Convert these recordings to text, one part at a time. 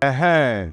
Ehe,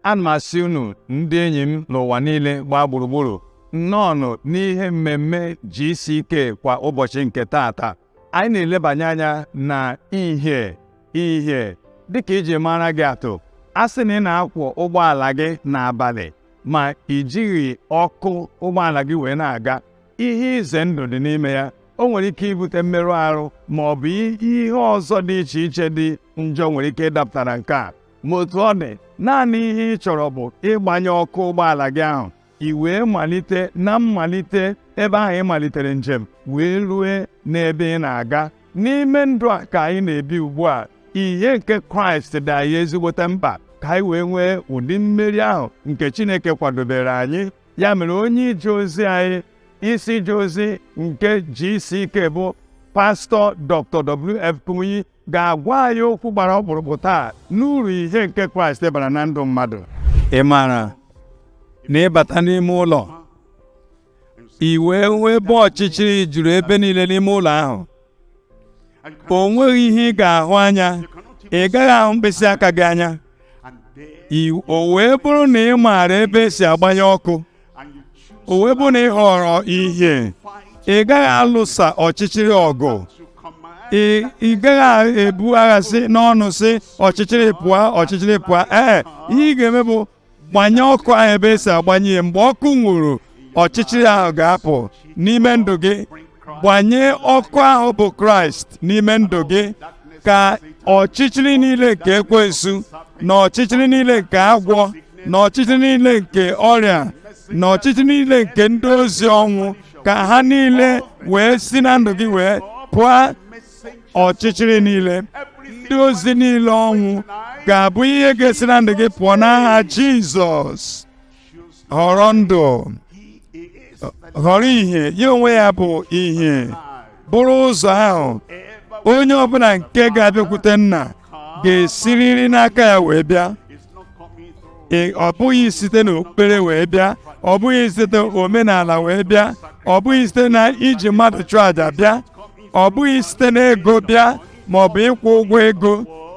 ana m asị unu ndị enyi m n'ụwa niile gbaa gburugburu, nnọọnụ n'ihe mmemme GCK kwa ụbọchị nke taata. Anyị na-elebanye anya na ihe ihe dịka iji mara gị atụ. A sị na ị na-akwọ ụgbọala gị n'abalị ma ị jighị ọkụ ụgbọala gị wee na-aga, ihe ize ndụ dị n'ime ya. O nwere ike ibute mmerụ ahụ ma ọ bụ ihe ọzọ dị iche iche dị njọ nwere ike ịdapụta na nke a. Ma otu ọ dị, naanị ihe ị chọrọ bụ ịgbanye ọkụ ụgbọala gị ahụ, i wee malite na mmalite ebe ahụ ị malitere njem wee rue n'ebe ị na-aga. N'ime ndụ a ka anyị na-ebi ugbu a, ihe nke Kraịst dị anyị ezigbote mkpa ka anyị wee nwee ụdị mmeri ahụ nke Chineke kwadobere anyị. Ya mere onye ije ozi anyị, isi ije ozi nke GCK bụ Pastọ Dr. W.F. Kumuyi, ga-agwa anyị okwu gbara ọkpụrụkpụ taa n'uru ihe nke Kraịst bara na ndụ mmadụ. Ị maara na ịbata n'ime ụlọ, i wee hụ ebe ọchịchịrị juru ebe niile n'ime ụlọ ahụ, o nweghị ihe ị ga-ahụ anya, ị gaghị ahụ mkpịsị aka gị anya, o wee bụrụ na ị maara ebe esi agbanye ọkụ, o wee bụrụ na ị họrọ ihe, ị gaghị alụsa ọchịchịrị ọgụ, ị gaghị ebu agha sị n'ọnụ sị ọchịchịrị pụọ, ọchịchịrị pụọ. Ee, ihe ị ga-eme bụ gbanye ọkụ ahụ ebe esi agbanye ya. Mgbe ọkụ nwuru, ọchịchịrị ahụ ga-apụ n'ime ndụ gị. Gbanye ọkụ ahụ bụ Kraịst n'ime ndụ gị, ka ọchịchịrị niile nke ekwensu na ọchịchịrị niile nke agwọ na ọchịchịrị niile nke ọrịa na ọchịchịrị niile nke ndị ozi ọnwụ, ka ha niile wee si na ndụ gị wee pụọ. Ọchịchịrị niile, ndị ozi niile ọnwụ ga-abụ ihe ga-esi na ndụ gị pụọ n'aha Jizọs. Họrọ ndụ, họrọ ihe. Ya onwe ya bụ ihe, bụrụ ụzọ ahụ. Onye ọbụla nke ga-abịakwute nna ga-esiriri n'aka ya wee bịa. Ọ bụghị site n'okpukpere wee bịa, ọ bụghị site omenala wee bịa, ọ bụghị site na iji mmadụ chụọ àjà bịa, ọ bụghị site n'ego bịa, ma ọ bụ ịkwụ ụgwọ ego,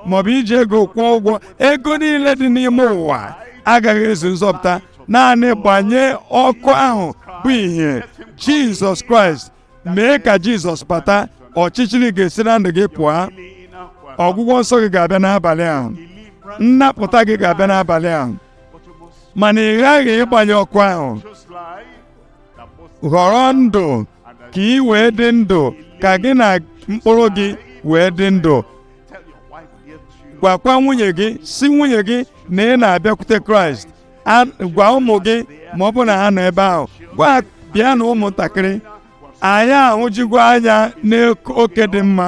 ma ọ bụ iji ego kwụọ ụgwọ. Ego niile dị n'ime ụwa agaghị ezu nzọpụta. Naanị gbanye ọkụ ahụ bụ ihe Jizọs Kraịst. Mee ka Jizọs bata, ọchịchịrị ga-esi na ndụ gị pụọ. Ọgwụgwọ nsọ gị ga-abịa n'abalị ahụ, nnapụta gị ga-abịa n'abalị ahụ, mana ị ghaghị ịgbanye ọkụ ahụ. Họrọ ndụ ka ị wee dị ndụ, ka gị na mkpụrụ gị wee dị ndụ. Gwakwa nwunye gị, si nwunye gị na ị na-abịakwute Kraịst. Gwa ụmụ gị ma ọ bụ na ha nọ ebe ahụ, gwa ha bịa na ụmụntakịrị anyị ahụjigo anya n'oke dị mma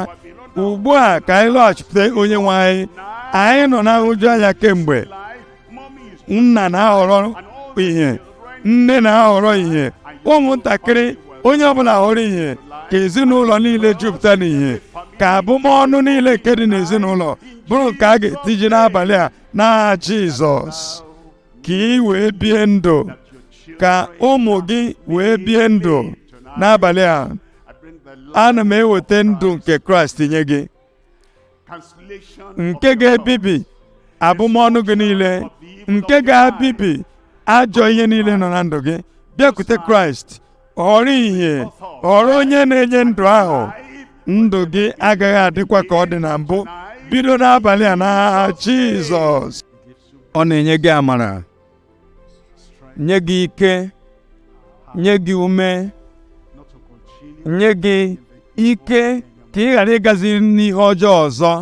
ugbu a, ka anyị lọghachikwute onye nwe anyị. Anyị nọ na nhụju anya kemgbe. Nna na-ahọrọ ihe, nne na-ahọrọ ihe, ụmụntakịrị, onye ọbụla họrọ ihe, ka ezinụlọ niile jupụta n'ihe, ka abụmọnụ niile nke dị n'ezinụlọ bụrụ nke a ga-etiji n'abalị a n'aha Jizọs. Ka ị wee bie ndụ, ka ụmụ gị wee bie ndụ n'abalị a. Ana m eweta ndụ nke Kraịst nye gị, nke ga-ebibi abụmọnụ gị niile, nke ga-ebibi ajọ ihe niile nọ na ndụ gị. Bịakwute Kraịst, họrọ ihe, họrọ onye na-enye ndụ ahụ. Ndụ gị agaghị adịkwa ka ọ dị na mbụ bido n'abalị a n'aha Jizọs. Ọ na-enye gị amara, nye gị ike, nye gị ume, nye gị ike ka ị ghara ịgazi n'ihe ọjọọ ọzọ.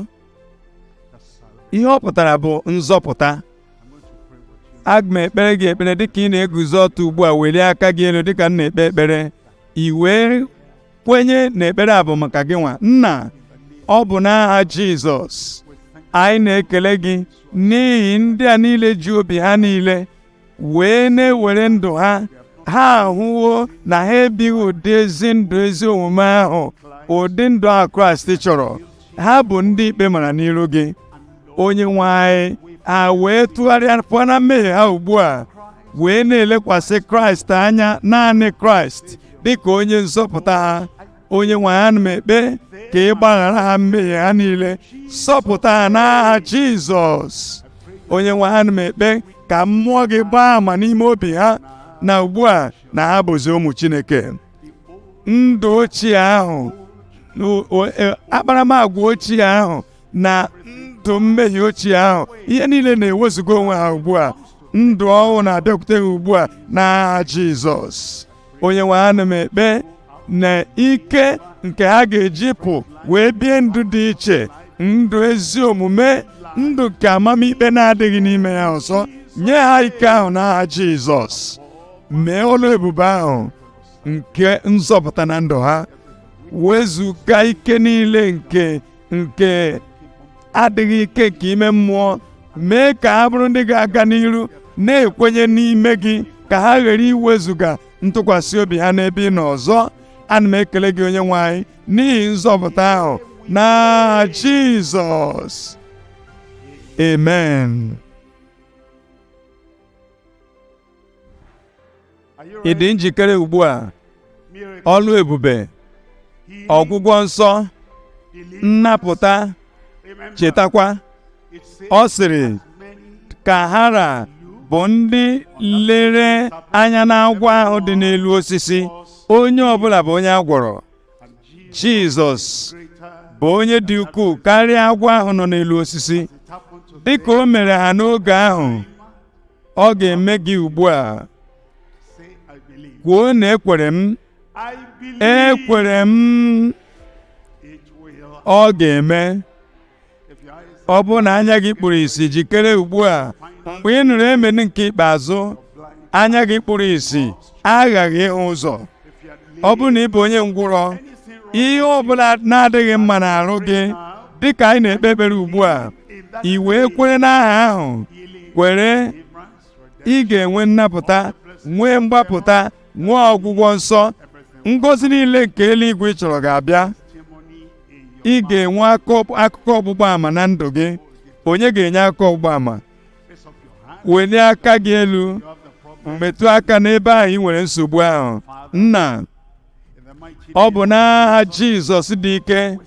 Ihe ọ pụtara bụ nzọpụta. Aga m ekpere gị ekpere dịka ị na-eguzo ọtọ ugbu a. Welie aka gị elu dịka m na-ekpe ekpere, i wee kwenye na ekpere a bụ maka gị nwa. Nna, ọ bụ n'aha Jizọs, anyị na-ekele gị n'ihi ndị a niile ji obi ha niile wee na-ewere ndụ ha. Ha ahụwo na ha ebighị ụdị ezi ndụ, ezi omume ahụ, ụdị ndụ ahụ Kraịst chọrọ. Ha bụ ndị ikpe mara n'iru gị, onye nwe anyị. Ha wee tụgharịa pụọ na mmehie ha ugbu a, wee na-elekwasị Kraịst anya, naanị Kraịst dịka onye nzọpụta ha. Onye nwe anyị, ana m ekpe ka ị gbaghara ha mmehie ha niile, zọpụta ha n'aha Jizọs. Onye nwe ha, m ekpe ka mmụọ gị gbaa àmà n'ime obi ha na ugbu a na ha bụzi ụmụ Chineke. Ndụ ochie ahụ, akparamagwa ochie ahụ na ndụ mmehie ochie ahụ, ihe niile na-ewezuga onwe ha ugbu a. Ndụ ọhụụ na-abịakwute ha ugbu a n'aha Jizọs. Onye nwe ha, m ekpe na ike nke ha ga-eji pụ wee bie ndụ dị iche, ndụ ezi omume, ndụ nke amamikpe na-adịghị n'ime ya ọzọ, nye ha ike ahụ n'aha Jizọs. Mee ọlụ ebube ahụ nke nzọpụta na ndụ ha. Wezuga ike niile nke adịghị ike nke ime mmụọ. Mee ka ha bụrụ ndị ga-aga n'iru na-ekwenye n'ime gị, ka ha ghara iwezuga ntụkwasị obi ha n'ebe ị nọ ọzọ. Ana m ekele gị, onye nwe anyị, n'ihi nzọpụta ahụ na Jizọs. Amen. Ị dị njikere ugbu a? Ọlụ ebube, ọgwụgwọ nsọ, nnapụta. Chetakwa, ọ sịrị ka hara bụ ndị lere anya n'agwọ ahụ dị n'elu osisi, onye ọbụla bụ onye a gwọrọ. Jizọs bụ onye dị ukwuu karịa agwọ ahụ nọ n'elu osisi. Dịka o mere ha n'oge ahụ, ọ ga-eme gị ugbu a. Kwuo na ekwere m, ekwere m, ọ ga-eme. Ọ bụrụ na anya gị kpuru ìsì, jikere ugbu a. Mgbe ị nụrụ amen nke ikpeazụ, anya gị kpuru ìsì aghaghị ịhụ ụzọ. Ọ bụrụ na ị bụ onye ngwụrọ, ihe ọbụla na-adịghị mma n'arụ gị, dịka anyị na-ekpe ekpere ugbu a, ị wee kwere n'aha ahụ, kwere, ị ga-enwe nnapụta, nwee mgbapụta, nwee ọgwụgwọ nsọ. Ngọzi niile nke eluigwe ị chọrọ ga-abịa. Ị ga-enwe akụkọ ọgbụgba ama na ndụ gị. Onye ga-enye akụkọ ọgbụgba ama? Welie aka gị elu, metụ aka n'ebe ahụ ị nwere nsogbu ahụ. Nna, ọ bụ n'aha Jizọs dị ike,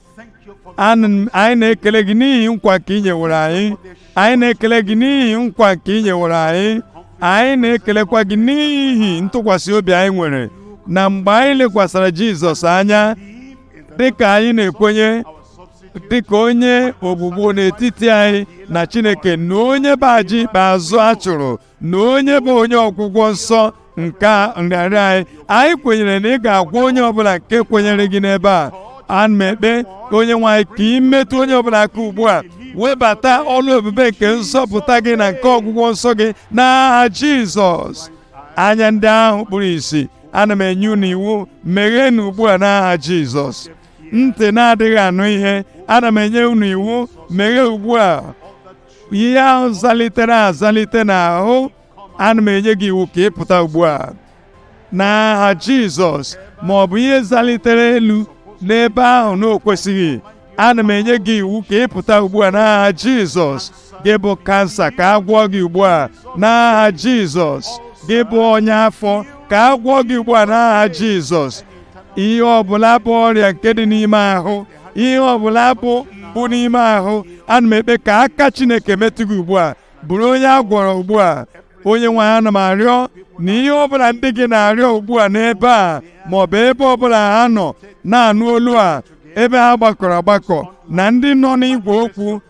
anyị na-ekele gị n'ihi nkwa nke ị nyewere anyị. Anyị na-ekele gị n'ihi nkwa nke ị nyewere anyị. Anyị na-ekelekwa gị n'ihi ntụkwasị obi anyị nwere na mgbe anyị lekwasara Jizọs anya, dịka anyị na-ekwenye dịka onye ogbugbo n'etiti anyị na Chineke, na onye bụ aja ikpeazụ a chụrụ, na onye bụ onye ọgwụgwọ nsọ nke nrịanrịa anyị, anyị kwenyere na ị ga-agwọ onye ọbụla nke kwenyere gị n'ebe a. Ana m ekpe onye nwe anyị ka ị metụ onye ọbụla aka ugbu a, webata ọlụ ebube nke nzọpụta gị na nke ọgwụgwọ nsọ gị n'aha Jizọs. Anya ndị ahụ kpuru ìsì, ana m enye unu iwu, megheenụ ugbu a n'aha Jizọs. Ntị na-adịghị anụ ihe, ana m enye unu iwu, meghee ugbu a. Ihe ahụ zalitere azalite n'ahụ, ana m enye gị iwu ka ị pụta ugbu a n'aha Jizọs. Ma ọ bụ ihe zalitere elu n'ebe ahụ na o kwesịghị, ana m enye gị iwu ka ị pụta ugbu a n'aha Jizọs. Gị bụ kansa, ka a gwọọ gị ugbu a n'aha Jizọs. Gị bụ ọnya afọ, ka a gwọọ gị ugbu a n'aha Jizọs. Ihe ọbụla bụ ọrịa nke dị n'ime ahụ, ihe ọbụla bụ mgbu n'ime ahụ, ana m ekpe ka aka Chineke metụ gị ugbu a, bụrụ onye a gwọrọ ugbu a. Onye nwe anyị, ana m arịọ na ihe ọbụla ndị gị na-arịọ ugbu a n'ebe a, ma ọ bụ ebe ọbụla ha nọ na-anụ olu a, ebe ha gbakọrọ agbakọ na ndị nọ n'igwe okwu,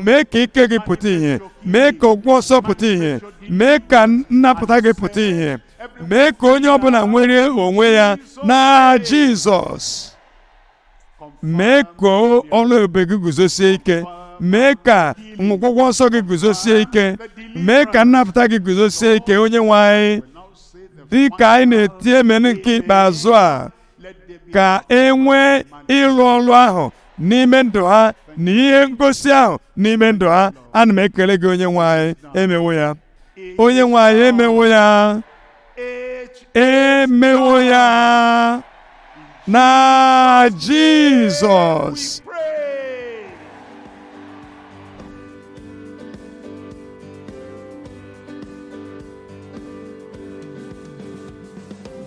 mee ka ike gị pụta ìhè, mee ka ọgwụgwọ nsọ pụta ìhè, mee ka nnapụta gị pụta ìhè, mee ka onye ọbụla nwere onwe ya n'aha Jizọs. Mee ka ọlụ ebube gị guzosie ike, mee ka ọgwụgwọ nsọ gị guzosie ike, mee ka nnapụta gị guzosie ike. Onye nwe anyị, dị ka anyị na-eti amen nke ikpeazụ a, ka e nwee ịrụ ọrụ ahụ n'ime ndụ ha na ihe ngosi ahụ n'ime ndụ ha. Ana m ekele gị, onye nwe anyị, emewo ya. Onye nwe anyị, emewo ya, emewo ya na Jizọs.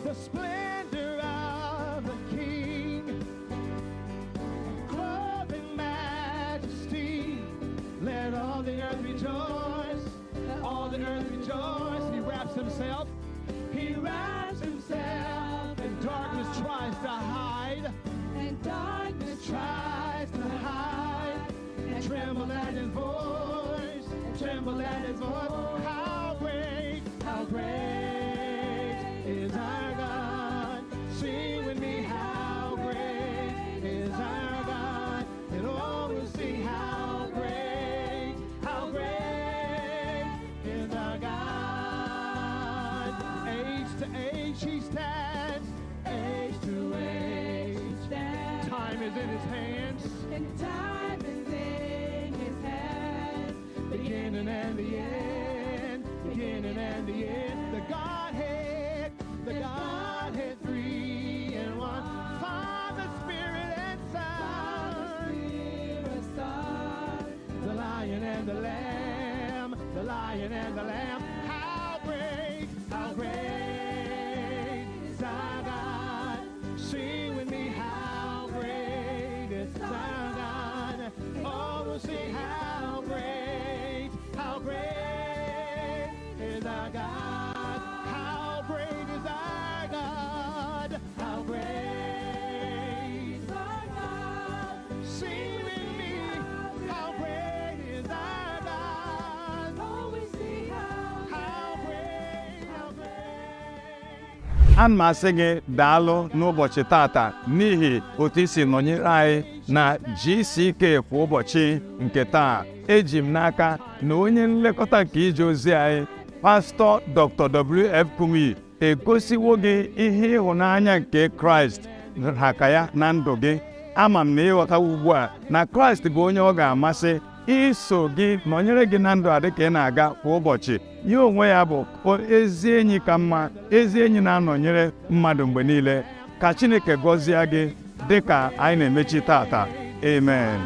The splendor of the King, clothed in majesty, let all the earth rejoice. Himself. He wraps himself, and darkness tries to hide. And darkness Tries to hide. And tremble at his voice. Tremble at his voice. How great is our God. Sing with me, how great is our God. And all will see how great is our God. Age to age he stands, age to age. stands. Time is in his hands, And time is in his hands. Beginning and the end, beginning and the end. The Godhead, three in one. Father, Spirit, and Son. Spirit, Son. The Lion and the Lamb, the Lion and the Lamb. How great is our God. Sing with me, how great is our God. Oh, we'll sing how great is our God. How great is our God. How great Is our God. Sing with me, how great is our God. Oh, we see how How great, how great. Ana m asị gị daalụ n'ụbọchị tata n'ihi otu i si nọnyere anyị na GCK kwa ụbọchị nke taa. Eji m n'aka na onye nlekọta nke ije ozi anyị, Pastọ Dr. W.F. Kumuyi, egosiwo gị ihe ịhụnanya nke Kraịst haka ya na ndụ gị. Ama m na ịghọtawo ugbu a na Kraịst bụ onye ọ ga-amasị iso gị nọnyere gị na ndụ a dịka ị na-aga kwa ụbọchị. Ya onwe ya bụ ezi enyi ka mma, ezi enyi na-anọnyere mmadụ mgbe niile. Ka Chineke gọzie gị dịka anyị na-emechi tata. Amen.